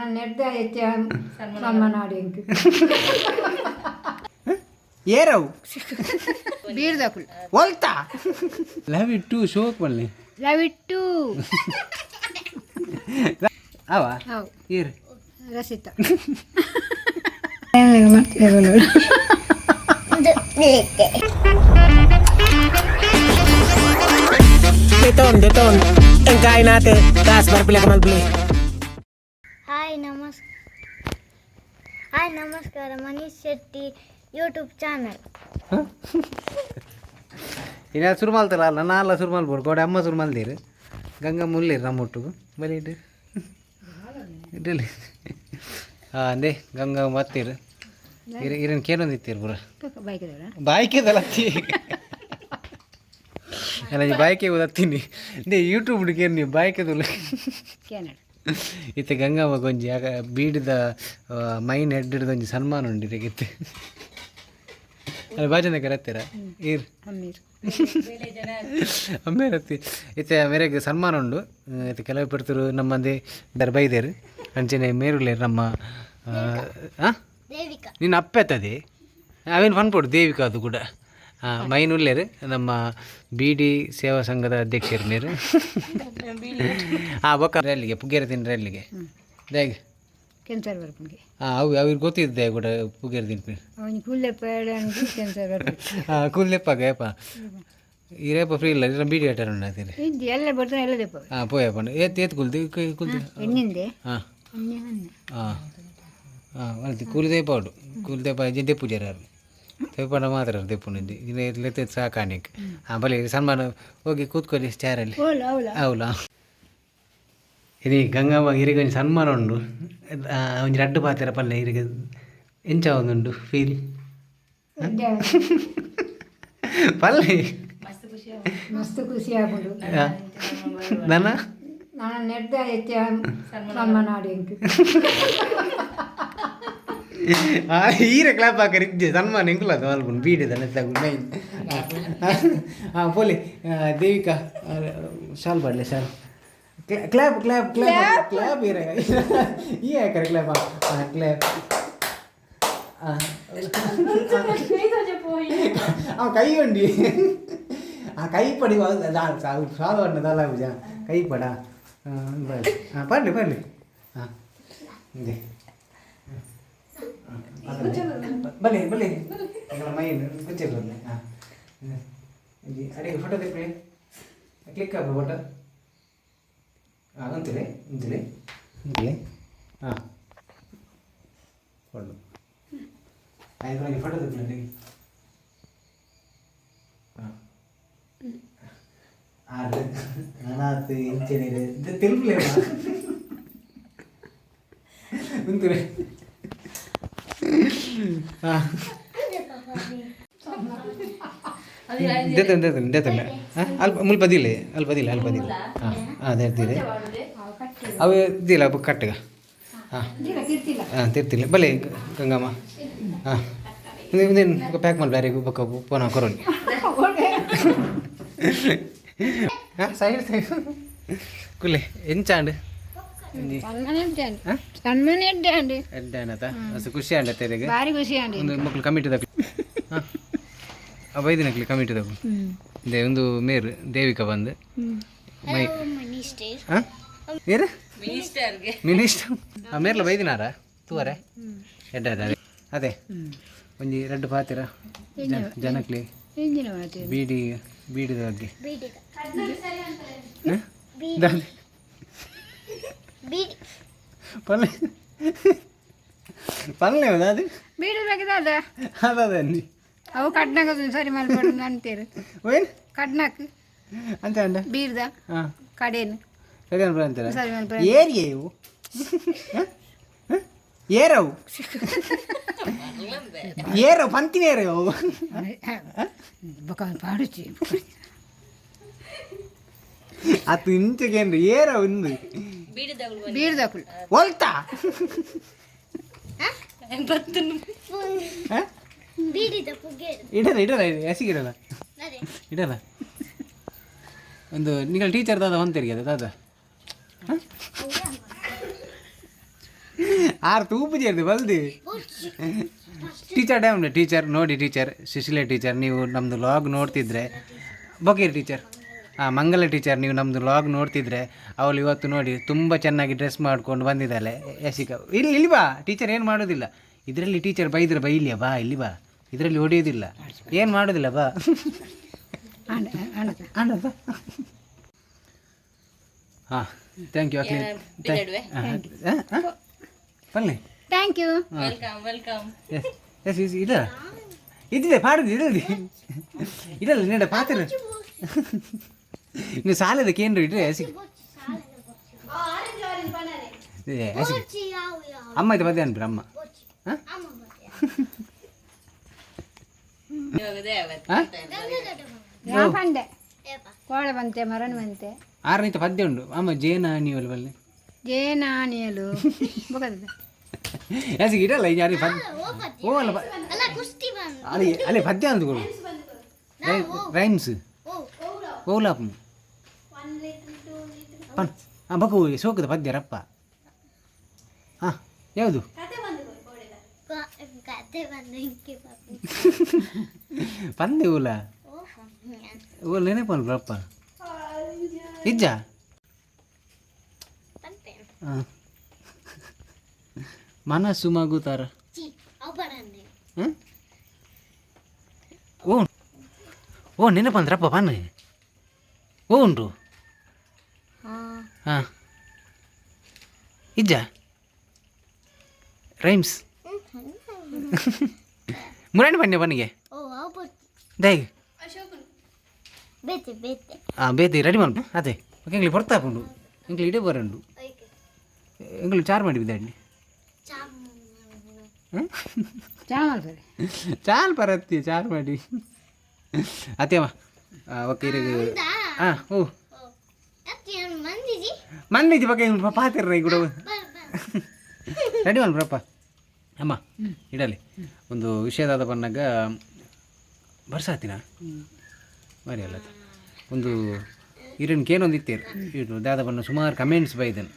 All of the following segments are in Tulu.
ನಾನು ನೆಡ್ದ ಹೆಚ್ಚ ಸನ್ಮಾನ ಏರವು ಬೀರ್ದಕುಲು ಒಲ್ತಾ ಲವ್ it to ಶೋಕ್ ಬನ್ನಿ ಲವ್ it to ಅವ ಹೌದು ಏರ್ ರಸಿತ Deton, deton. Ang kain natin. Taas, barpila ka malbili. Hi ನಮಸ್ ಹಾಯ್ ನಮಸ್ಕಾರ ಮನೀಶ್ ಶೆಟ್ಟಿ ಯೂಟ್ಯೂಬ್ ಚಾನಲ್. ಇನ್ನು ಶುರು ಮಾಡ್ತಾರಲ್ಲ ಅಲ್ಲ ನಾಲ್ಲ ಶುರು ಮಾಡ್ಬೋದು ಗೋಡೆ ಅಮ್ಮ ಶುರು ಮಾಡ್ದೀರು ಗಂಗಾ ಮುಲ್ಲೇರು ನಮ್ಮ ಒಟ್ಟಿಗೆ ಬಲಿ ಇಟ್ಟು ಇಡಲಿ. ಹಾಂ, ಅಂದೆ ಗಂಗಾ ಮತ್ತೀರು ಇರ ಇರನ್ ಕೇನೊಂದಿತ್ತೀರು ಪೂರ. ಬೈಕ್. ಬಾಯ್ಕೆದಲ್ಲ ಅಲ್ಲ, ಬಾಯ್ಕೆ ಓದತ್ತೀನಿ they YouTube ಕೇನ್ ನೀವು ಬಾಯ್ಕೆದಲ್ಲ. ಕೆನಡ. ಇತ್ತೆ ಗಂಗಮ್ಮ ಗೊಂಜಿ ಆಗ ಬೀಡಿದ ಮೈನ್ ಹೆಡ್ ಹಿಡ್ದು ಒಂಜಿ ಸನ್ಮಾನ ಉಂಡು ಇರೆಗಿತ್ತೆ. ಅಲ್ಲ ಬಾಜನ ಕರತ್ತೀರ ಈರ್. ಅಮ್ಮೀರ್. ಅಮ್ಮೇರತ್ತಿ ಇತ್ತೆ ಮೇರೆಗೆ ಸನ್ಮಾನ ಉಂಡು. ಇತ್ತೆ ಕೆಲವು ಪೆಡ್ತರು ನಮ್ಮಂದೆ there ಬೈದೇರು ಅಂಚನೆ ಮೇರುಲೇರು ನಮ್ಮ ಆ? ದೇವಿಕಾ. ನಿನ್ನ ಅಪ್ಪೆತ್ತದೆ ಅವೇನು ಪನ್ಪೊಡು ದೇವಿಕಾ ಅದು ಕೂಡ. ಹಾಂ, ಮೈನ್ ಉಲ್ಲೇರು ನಮ್ಮ ಬಿ ಡಿ ಸೇವಾ ಸಂಘದ ಅಧ್ಯಕ್ಷರು ಮೇರು. ಹಾಂ, ಬೊಕ್ಕ ರ್ಯಾಲಿಗೆ ಪುಗ್ಗೇರೆ ತಿನ್ ರ್ಯಾಲಿಗೆ ದೇಗ್. ಕ್ಯಾನ್ಸರ್ ಬರ್ಪುಂಗೆ. ಹಾಂ, ಅವು ಅವ್ರಿಗೆ ಗೊತ್ತಿದ್ದೆ ಕೂಡ ಪುಗ್ಗೇರೆ ತಿನ್ಪಿ. ಅವನಿಗೆ ಕೂದಲೆಪ್ಪ ಕ್ಯಾನ್ಸರ್ ಬರ್ಪು. ಹಾಂ, ಕೂದಲೆಪ್ಪಾಗ ಏಪ ಇರೇಪ ಫ್ರೀ ಇಲ್ಲ ಇರ ಬೀಡಿ ಆಟ ಉಂಡಾತೀರಿ. ಇಜ್ಜಿ, ಎಲ್ಲ ಬರ್ತಾನೆ, ಎಲ್ಲ ದೆಪ್ಪ. ಹಾಂ, ಪೋಯಪ್ಪ ಏತ್ ಏತ್ ಕೂಲ್ದಿ ಕೂಲ್ದಿ. ಎಣ್ಣಿಂದೆ. ಹಾಂ. ಎಣ್ಣೆ ಅನ್ನ. ಹಾಂ ಹಾಂ, ಅಲ್ತಿ ಕೂಲಿದೇ ಪಾಡು ಕೂಲಿದೇ ಪಾ ಜಿಂದೆ ಪೂಜಾರು ದೇಪಂಡ ಮಾತ್ರ ದೆಪ್ಪುನಿಂದಿ ಇನ್ನು ಸಾಕಾಣಿಕ್. ಹಾಂ, ಬಲಿ ಸನ್ಮಾನ ಹೋಗಿ ಕೂತ್ಕೊಳ್ಳಿ ಚೇರಲ್ಲಿ. ಓಲ ಅವಲ. ಹೌಲಾ, ಇನಿ ಗಂಗಮ್ಮ ಇರಿಗೆ ಒಂಜಿ ಸನ್ಮಾನ ಉಂಡು. ಒಂಜಿ ರಡ್ಡು ಪಾತೆರ ಪಲ್ಲೆ ಇರಿಗೆ ಎಂಚ ಒಂದುಂಡು ಫೀಲ್ ಪಲ್ಲೆ? ಮಸ್ತ್ ಖುಷಿ ಆಗುಂಡು. ನನ್ನ ನಾನು ನೆಡ್ದ ಹೆಚ್ಚ ಸನ್ಮಾನ ಆಡಿಂಕ್. ಈರೆ ಕ್ಲಾಪ್ ಹಾಕರ್ ಇದ್ದೆ ಸನ್ಮಾನ ಎಂಕುಲ ಅದು ಮಲ್ಪುಂಡು ಬೀಡಿದ ಮೈನ್. ಹಾಂ, ಪೋಲಿ ದೇವಿಕಾ ಶಾಲ್ ಪಾಡ್ಲೆ shawl. Clap clap clap clap. ಈರೆ ಈ ಹಾಕರೆ ಕ್ಲಾಪ್. ಹಾಂ, ಕ್ಲಾಪ್. ಹಾಂ, ಕೈ ಉಂಡಿ. ಆ ಕೈ ಪಡಿ ಸಾಲು ಅಣ್ಣ ಪೂಜ ಕೈ ಪಡ. ಹಾಂ, ಪಾಡ್ಲಿ ಪಾಡ್ಲಿ. ಹಾಂ, ಇದೆ ಬಲೆ ಬಲೆ ಎಂಗಳ ಮೈನ್ ಕುಚ್ಚೆ ಬರಲಿ. ಹಾಂ, ಅಡಿಗೆ ಫೋಟೋ ತೆಪ್ಪಿ ಕ್ಲಿಕ್ ಆಗ ಫೋಟೋ. ಹಾಂ, ಅಂತಿಲೆ ಅಂತಿಲೆ ಅಂತಿಲೆ. ಹಾಂ, ಫೋಟೋ ಆಯ್ತು, ಫೋಟೋ ತೆಪ್ಪಿ ಅಡಿಗೆ. ಹಾಂ, ಆರು ನಾನಾತು ಇಂಚೆ ತೆಲುಪುಲೇ ಉಂತುಲೆ. ಹಾಂ, ದೇತನೆ ದೇತನೆ ದೇತನೆ. ಹಾಂ, ಅಲ್ಪ ಮುಲ್ಪ ದಿಲೆ ಅಲ್ಪ ದಿಲೆ ಅಲ್ಪ ದಿಲೆ. ಹಾಂ ಹಾಂ, ದೇರ್ತಿದೆ ಅವು ದಿಲ್ಲ ಅಪ್ಪ ಕಟ್ಟಗ. ಹಾಂ ಹಾಂ, ತಿರ್ತಿಲ್ಲ ಬಲೆ ಗಂಗಮ್ಮ. ಹಾಂ, ಇಂದೇನು ಪ್ಯಾಕ್ ಮಾಡಿ ಬ್ಯಾರಿಗೆ ಬೊಕ್ಕ ಪೋನ ಕೊರೋಲಿ. ಹಾಂ, ಸೈಡ್ ಸೈಡ್ ಕುಲೆ ಎಂಚಾಂಡ್? ಸನ್ಮಾನ ಎಡ್ಡೆ. ಸನ್ಮಾನ ಎಡ್ಡೆ ಅಂడి. ಎಡ್ಡೆ ಅನ್ನತ ಮಸ್ತ್ ಖುಷಿ ಆಂಡ ತೆರೆಗೆ. ಭಾರಿ ಖುಷಿ ಆಂಡಿ. ಒಂದು ಮಕ್ಕಳು ಕಮಿಟಿದ. ಹಾಂ, ಆ ಬೈದಿನಕ್ಲಿ ಕಮಿಟಿದವು they ಒಂದು ಮೇರು ದೇವಿಕಾ ಬಂದು ಮೈ. ಮಿನಿಸ್ಟರ್. ಹಾಂ, ಏರು ಮಿನಿಸ್ಟರ್. ಆ ಮೇರ್ಲ ಬೈದಿನಾರ ತೂವರೆ ಎಡ್ಡೆ ಅದ ಅದೇ ಒಂಜಿ ರಡ್ಡು ಪಾತಿರ ಜನಕ್ಲಿ. ಇಂಜಿನ ಮಾತು. ಬೀಡಿ ಬೀಡಿದ ಬಗ್ಗೆ. ಬೀಡಿದ. ಹಾಂ? ದಾದೆ? ಬೀಡಿ. ಪಲ್ಲೆ ಪಲ್ಲೆ ಅದು. ಬೀಡಿ ಬಗ್ಗೆ ಅದ. ಅದ ಅಂದಿ. ಅವು ಕಡ್ನಾಗ ಸರಿ ಮಲ್ಪಡು ಅಂತೀರು. ಓಯ್. ಕಡ್ನಾಕ್. ಅಂತ ಅಂಡ. ಬೀರ್ದ. ಹಾಂ. ಕಡೇನು. ಸರಿ ಅನ್ಪ ಅಂತಾರೆ. ಸರಿ ಮಲ್ಪ. ಏರಿಯೇ ಇವು ಏರವು ಏರವು ಪಂತಿನ ಏರವು. ಬೊಕ ಪಾಡುಚಿ. ಅದು ಇಂಚಗೇನ್ರಿ ಏರವು ಇಂದು. ಬೀರ್ದಕುಲು. ಒಲ್ತಾ? ಬೀಡಿದ ಪುಗೆ. ಇಡಲ್ಲ ಇಡಲ್ಲ ಎಸಿಗಿಡಲ್ಲ. ಅದೇ. ಇಡಲ್ಲ ಒಂದು ನಿಗಳ ಟೀಚರ್ ದಾದ ಹೊಂತಿರಿಗೆ ಅದ ದಾದ. ಆರು ತೂಪು ಜೇರ್ದು ಬಲ್ದಿ. ಟೀಚರ್ ಡ್ಯಾಮ್ ಟೀಚರ್ ನೋಡಿ, ಟೀಚರ್ ಸುಶೀಲ ಟೀಚರ್, ನೀವು ನಮ್ಮದು ಲಾಗ್ ನೋಡ್ತಿದ್ರೆ ಬೊಕೇರಿ ಟೀಚರ್, ಹಾಂ ಮಂಗಲ ಟೀಚರ್, ನೀವು ನಮ್ಮದು ಲಾಗ್ ನೋಡ್ತಿದ್ರೆ ಅವಳು ಇವತ್ತು ನೋಡಿ ತುಂಬ ಚೆನ್ನಾಗಿ ಡ್ರೆಸ್ ಮಾಡ್ಕೊಂಡು ಬಂದಿದ್ದಾಳೆ. ಯಶಿಕಾ ಇಲ್ಲಿ ಇಲ್ಲಿ ಬಾ, ಟೀಚರ್ ಏನು ಮಾಡೋದಿಲ್ಲ ಇದರಲ್ಲಿ. ಟೀಚರ್ ಬೈದ್ರೆ ಬೈಲಿಯ ಬಾ, ಇಲ್ಲಿ ಬಾ, ಇದರಲ್ಲಿ ಹೊಡೆಯೋದಿಲ್ಲ, ಏನು ಮಾಡೋದಿಲ್ಲ ಬಾ. ಆಂಡ ಬಾ. ಹಾಂ thank you ಅಕ್ಲಿ. ಹಾಂ ಬನ್ನಿ. Thank you. S S is ಇಲ್ಲ ಇದ್ದಿದೆ ಪಾಡುದು ಇಡಲಿ ಇಡಲ್ಲ ನಿನ್ನ ಪಾತ್ರ ನೀವು ಸಾಲದ ಕೇಂದ್ರ ಇಡ್ರೆ ಸಿಕ್ ಅಮ್ಮ ಇದು ಮಧ್ಯಾಹ್ನ ಅನ್ಬಿರ ಅಮ್ಮ. ಹಾಂ ಯಾ ಪಂಡೆ ಕೋಳೆ ಬಂತೆ ಮರಣ ಬಂತೆ. ಆರನಿತ ಪದ್ಯ ಉಂಡು ಅಮ್ಮ ಜೇನ ನೀವು ಬಲ್ಲೆ. ಜೇನಾನಿಯಲು ಬೊಕದ. ಎಸ್ ಇಡಲ್ಲ ಯಾರು ಪದ್ಯ ಓ ಅಲ್ಲ ಅಲ್ಲಿ ಅಲ್ಲಿ ಪದ್ಯ ಅಂದ್ಕೊಳು ರೈಮ್ಸ್ ಓಲಾಪ್ ಪನ್ ಹಾಂ ಬಕ್ಕು ಸೋಕದ ಪದ್ಯ ರಪ್ಪ. ಹಾಂ ಯಾವುದು ಪಂದೆ ಓಲ ಓಲ ನೆನಪು ರಪ್ಪ ಇಜ್ಜ. ಹಾಂ ಮನಸ್ಸು ಮಗುತಾರ. ಹ್ಞೂ ಓ ಓ ನೆನಪಂದ್ರಪ್ಪ ಪನ್ನೆ ಓ ಉಂಟು. ಹಾಂ ಇಜ್ಜ ರೈಮ್ಸ್ ಮುರಾಣಿ ಬನ್ನಿ ಬನ್ನಿಗೆ ದೈ. ಹಾಂ ಬೇತೆ ರೆಡಿ ಮಾಡ್ಬ ಅದೇ ಓಕೆ. ಎಂಗ್ಲಿ ಬರ್ತಾ ಉಂಡು ಎಂಕ್ಲಿ ಇಡೇ ಬರಂಡು ಎಂಗ್ಲಿ ಚಾರ್ ಮಾಡಿ ಬಿದ್ದಾಡಿ. ಚಾಮಲ್ ಸರಿ. ಚಾಲ್ ಬರತ್ತಿ ಚಾರ್ ಮಾಡಿ ಅತ್ತೇಮ್ಮ. ಓಕೆ ಇರಗ. ಹಾಂ ಓ ಮಂದಿಜಿ ಬಗ್ಗೆ ಪಾತಿರ್ರ ಕೂಡ ರೆಡಿ ಮಾಡ್ರಪ್ಪ ಅಮ್ಮ ಇಡಲಿ. ಒಂದು ವಿಷಯದಾದ ಬಂದಾಗ ಬರ್ಸಾತಿನ ಮರಿ ಅಲ್ಲ ಒಂದು ಇರನ್ ಕೇನೊಂದು ಇತ್ತೇರು ಇಟ್ಟು ದಾದ ಬಣ್ಣ ಸುಮಾರು ಕಮೆಂಟ್ಸ್ ಬೈದನ್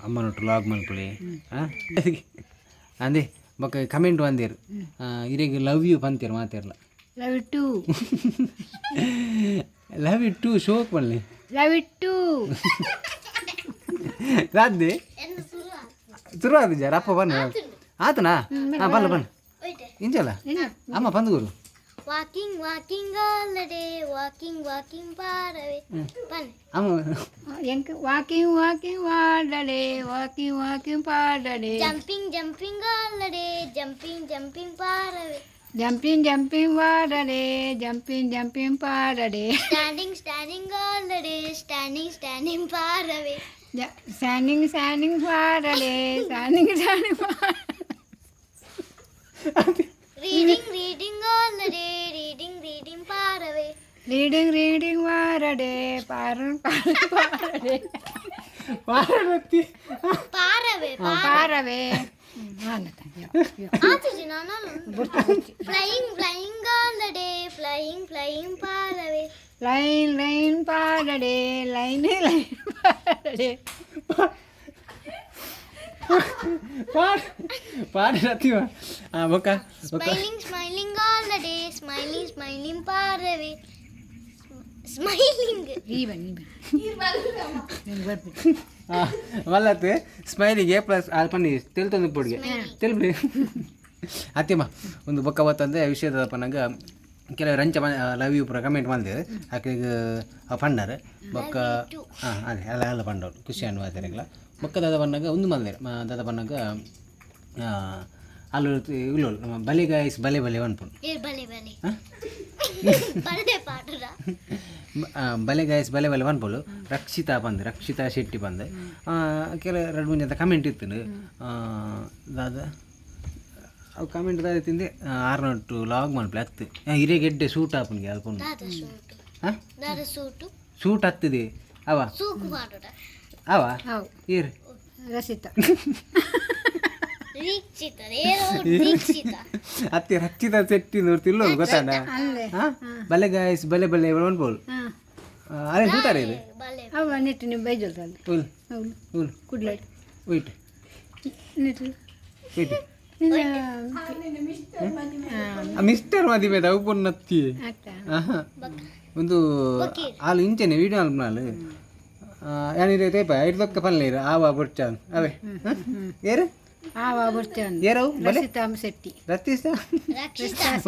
ಅಮ್ಮನೊಟ್ಟು ಲಾಗ್ ಮಲ್ಪುಳಿ ಹಾಂ ಅಂದೆ ಬೊಕ್ಕ ಕಮೆಂಟ್ ಬಂದೇರು ಇರೆಗ್ love you ಪಂತೇರು ಮಾತೇರ್ಲ. Love you too. Love you too ಶೋಕ್ ಬನ್ನಿ. Love you too. ರಾದ್ದೆ ಶುರು ಆದ ಜರ ಅಪ್ಪ ಬನ್ನ ಆತನಾ. ಹಾಂ ಬಲ್ಲ ಬನ್ನ ಇಂಚಲ್ಲ ಅಮ್ಮ ಬಂದ್ಗುರು. Walking, walking all the day, walking, walking far away. ಬನ್ನಿ. ಅಮ್ಮ ಎಂಕ್ ವಾಕಿಂಗ್ ವಾಕಿಂಗ್ ವಾಡಡೆ ವಾಕಿಂಗ್ ವಾಕಿಂಗ್ ಪಾಡಡೆ. Jumping, jumping all the day, jumping, jumping far away. Jumping jumping ವಾಡಡೆ jumping jumping ಪಾಡಡೆ. Standing, standing all the day, standing, standing far away. Standing standing ಪಾಡಡೆ standing standing. Reading, reading all the day, reading, reading far away. Reading reading ವಾರಡೆ ಪಾರನ್ ಪಾರಡೆ. ಪಾರತಿ. Far away. ಪಾರವೇ. Flying, flying all the day, flying, flying far away. Line line ಪಾಡಡೆ line line ಪಾಡಡೆ. ಪಾಡ್ ಪಾಡರತಿ. ಹಾಂ ಬೊಕ್ಕ ಬೊಕ್ಕ. Smiling, smiling all the day, smiling, smiling far away. Smiling. ಈ ಬನ್ನಿ ಈ ಬನ್ನಿ. ಹಾಂ ಮಲ್ಲತ್ತೆ ಸ್ಮೈಲಿಂಗ್ ಎ ಪ್ಲಸ್ ಅದು ಪನ್ನಿ ತೆಲ್ತೊಂದು ಪೊಡಿಗೆ ತೆಲ್ಪಿ ಅತ್ತಿಮ್ಮ ಒಂದು ಬೊಕ್ಕ ಬತ್ತಂದೆ ವಿಷಯದಪ್ಪ ನಂಗೆ ಕೆಲವು ರಂಚ ಲವ್ you ಪೂರ ಕಮೆಂಟ್ ಬಂದಿದೆ ಆಕೆಗೆ ಆ ಪಂಡರ್ ಬೊಕ್ಕ. ಹಾಂ ಅದೇ ಅಲ್ಲ ಅಲ್ಲ ಪಂಡವ್ರು ಖುಷಿ ಅನ್ವಾತಿರಲ್ಲ. ಬೊಕ್ಕ ದಾದ ಬಣ್ಣಗ ಒಂದು ಮಂದಿರ ದಾದ ಬಣ್ಣಗ ಅಲ್ಲು ಇಲ್ಲೋ ನಮ್ಮ ಬಲೆ ಗಾಯ್ಸ್ ಬಲೆ ಬಲೆ ಅನ್ಪುಂಡು. ಏ ಬಲೆ ಬಲೆ. ಹಾಂ ಬರದೆ ಪಾಡುರ. ಬಲೆ ಗಾಯಸ್ ಬಲೆ ಬಲೆ ಪನ್ಪೋಲು ರಕ್ಷಿತಾ ಬಂದು ರಕ್ಷಿತಾ ಶೆಟ್ಟಿ ಬಂದು ಕೆಲ ಎರಡು ಮೂರು ಜನ ಕಮೆಂಟ್ ಇತ್ತು ದಾದ ಅವು ಕಮೆಂಟ್ ದಾದ ತಿಂದೆ ಆರ್ನೊಟ್ಟು ಲಾಗ್ ಮಲ್ಪಲೆ ಹತ್ತು ಹಿರೇಗೆಡ್ಡೆ ಸೂಟ್ ಆಪುನ್ಗೆ ಅಲ್ಪುಂಡು. ದಾದ ಸೂಟು. ಹಾಂ ದಾದ ಸೂಟು. ಸೂಟ್ ಹತ್ತಿದೆ ಅವ. ಸೂಕು ಪಾಡುರ. ಅವ ಹೌದು. ಏರು ರಸಿತ. ದೀಕ್ಷಿತ ಏನೋ ದೀಕ್ಷಿತ. ಅತ್ತೆ ರಕ್ಷಿತಾ ಶೆಟ್ಟಿ ನೋಡ್ತಿಲ್ಲ ಗೊತ್ತಾಡ. ಅಲ್ಲೇ. ಹಾಂ ಬಲೆ ಗಾಯಸ್ ಬಲೆ ಬಲೆ ಅನ್ಬೋದು. ಹಾಂ ಅದೇ ತೂತಾರೆ ಇದು. ಬಲೆ. ಅವ ನೆಟ್ಟು ನೀವು ಬೈಜಲ್ತಲ್ಲ. ಉಲ್ ಹೌದು. ಉಲ್ ಕುಡ್ಲಾಡಿ. ವೆಯ್ಟ್. ಪೇಟಿ ಮಿಸ್ಟರ್ ಮದಿಮೆ ಅವು ಪೊನ್ನತ್ತಿ. ಒಂದು ಆಲು ಇಂಚೆನೆ ವೀಡಿಯೋ ಅಲ್ಪನಾಲು ಯಾನಿರೆ ತೇಪ ಐಡ್ದೊಕ್ಕ ಪಲ್ಲೇರು ಆವ ಬೊಡ್ಚ ಅವೇ ಏರು. ಆವ ಬೊಡ್ಚ. ಏರವು ಬಲೆ. ರಸಿತಾಮ್ ಶೆಟ್ಟಿ. ರತ್ತೀಸ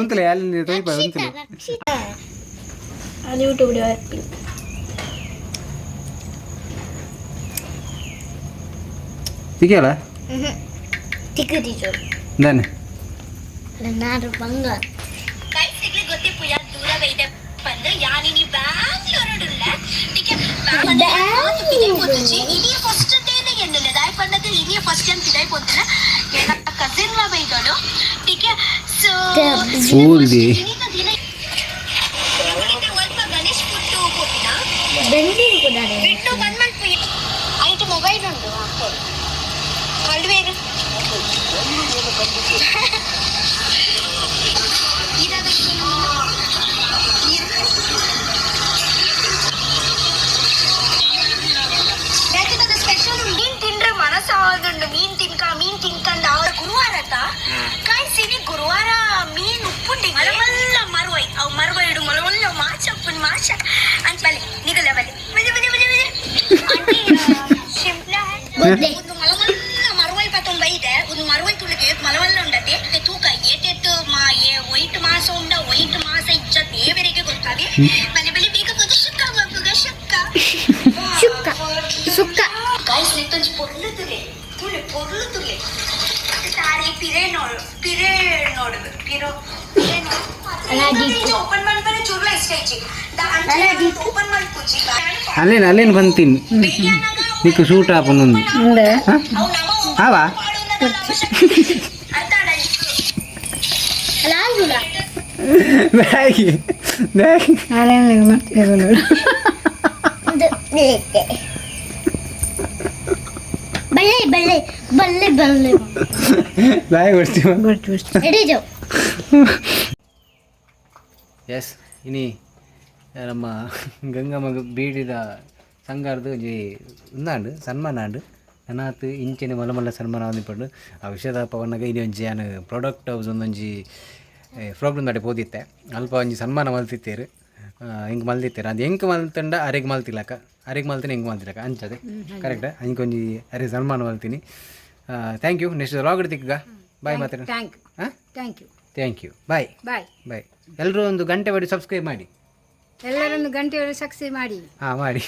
ಉಂತಲೆ ಅಲ್ಲಿ ತೋಯ್ಪ ಉಂತಲೆ. ಯೂಟ್ಯೂಬ್. ಸಿಕ್ಕಿಯಲ್ಲ? ತಿಕ್ಕದಿಜು. ದಾನೆ? ನಾನು ಬಂಗಾರ. ಊಲ್ದಿ. ಮೊಬೈಲ್ ಉಂಟು ಕಲ್ವೇರು. ಸ್ಪೆಷಲ್ ಮೀನ್ ತಿಂದ್ರೆ ಮನಸ್ಸಾದುಂಡು. ಮೀನ್ ತಿನ್ಕ ಮೀನ್ ತಿನ್ಕಂಡ ಅವರ ಗುರುವಾರ ಕಾಯಿಸಿನಿ. ಗುರುವಾರ ಮೀನ್ ಉಪ್ಪುಂಡಿ ಮಲಮಲ್ಲ ಮರುವೈ ಅವು ಮರುವೈ ಇಡು ಮಲಮಲ್ಲ ಮಾಚ ಉಪ್ಪುನ್ ಮಾಚ ಅಂತ ಬಲೆ ನಿಗಲ ಬಲೆ ಬಲೆ ಬಲೆ ಬಲೆ ಬಲೆ. ಶಿಂಪ್ಲಾ ಒಂದು ಮಲಮಲ್ಲ ಮರುವೈ ಪತ್ತೊಂದು ಬೈದೆ. ಒಂದು ಮರುವೈ ತುಳಿಗೆ ಮಲಮಲ್ಲ ಉಂಡತೆ ತೂಕ ಏಟೆತ್ತು ಮಾ ಏ ವೈಟ್ ಮಾಸ ಉಂಡ. ವೈಟ್ ಮಾಸ ಇಚ್ಚ ದೇವರಿಗೆ ಗೊತ್ತಾದೆ. ಬಲೆ ಬಲೆ ಬೇಗ ಬಂದು ಶುಕ್ಕ ಮಕ್ಕುಗ ಶುಕ್ಕ. ಸುಕ್ಕ ಸುಕ್ಕ. ಗೈಸ್, ನೆತ್ತೊಂಜಿ ಪೊರ್ಲು ತುಲೆ ತುಲೆ ಪೊರ್ಲು ತುಲೆ ತಾರೆ ಪಿರೆ ನೋಡು ಪಿರೆ ನೋಡು ಪಿರೋ ಪಿರೆ ನೋಡು. ಓಪನ್ ಮಾಡ್ತಾರೆ ಚೂರ್ಲ ಇಷ್ಟ ಐಚಿ ಓಪನ್ ಮಾಡ್ಪುಜಿ. ಅಲ್ಲೇನು ಅಲ್ಲೇನು ಬಂತೀನಿ ನಿಕ್ಕು ಸೂಟ್ ಆಪುನೊಂದು. ಉಂಡೆ. ಆವಾ. Baggy baggy. ನಾಳೆ ಮತ್ತೆ. ಬಲ್ಲೆ ಬಲ್ಲೆ ಬಲ್ಲೆ ಬಲ್ಲೆ. ಬ್ಯಾಗ್ ಕೊಡ್ತೀವಿ. ಗೊತ್ತು ಗೊತ್ತು. ಎಡಿಜೋ. ಎಸ್, ಇನಿ ನಮ್ಮ ಗಂಗಮ್ಮ ಬೀಡಿದ ಸಂಘರ್ದು ಒಂಜಿ ಉಂದಾಂಡ್ ಸನ್ಮಾನ ಆಂಡ್. ನನಾತ್ ಇಂಚೆನೆ ಮಲ್ಲ ಮಲ್ಲ ಸನ್ಮಾನ ಆವೊಂದಿಪ್ಪುಂಡು. ಆ ವಿಷಯದ ಪವನಾಗ ಇನಿ ಒಂಜಿ ಯಾನ್ ಪ್ರಾಡಕ್ಟ್ ಹೌಸ್ ಒಂದೊಂಜಿ ಪ್ರೋಗ್ರಾಮ್ ದಾಡೆ ಪೋದಿತ್ತೆ. ಅಲ್ಪ ಒಂಜಿ ಸನ್ಮಾನ ಮಲ್ತಿತ್ತೇರು. ಎಂಕ್ ಮಲ್ದಿತ್ತೆರ್. ಅದು ಎಂಕ್ ಮಲ್ತಂಡ ಅರೆಗ್ ಮಲ್ತಿಲಕ, ಅರೆಗ್ ಮಲ್ತಿನ ಎಂಕ್ ಮಲ್ತಿಲಕ ಅಂಚದೆ ಕರೆಕ್ಟ್. ಅಂಕ್ ಒಂಜಿ ಅರೆಗ್ ಸನ್ಮಾನ ಮಲ್ತೀನಿ. Thank you. Next vlog ತಿಕ್ಕಗ. ಬಾಯ್ ಮಾತಾಡ. Thank you. ಹಾಂ. Thank you. Thank you, bye. Bye. Bye. ಎಲ್ಲರೂ ಒಂದು ಗಂಟೆ ಬಡಿ ಸಬ್ಸ್ಕ್ರೈಬ್ ಮಾಡಿ. ಎಲ್ಲರನ್ನು ಗಂಟೆಯವರು ಸಕ್ಸಸ್ ಮಾಡಿ. ಹಾಂ, ಮಾಡಿ.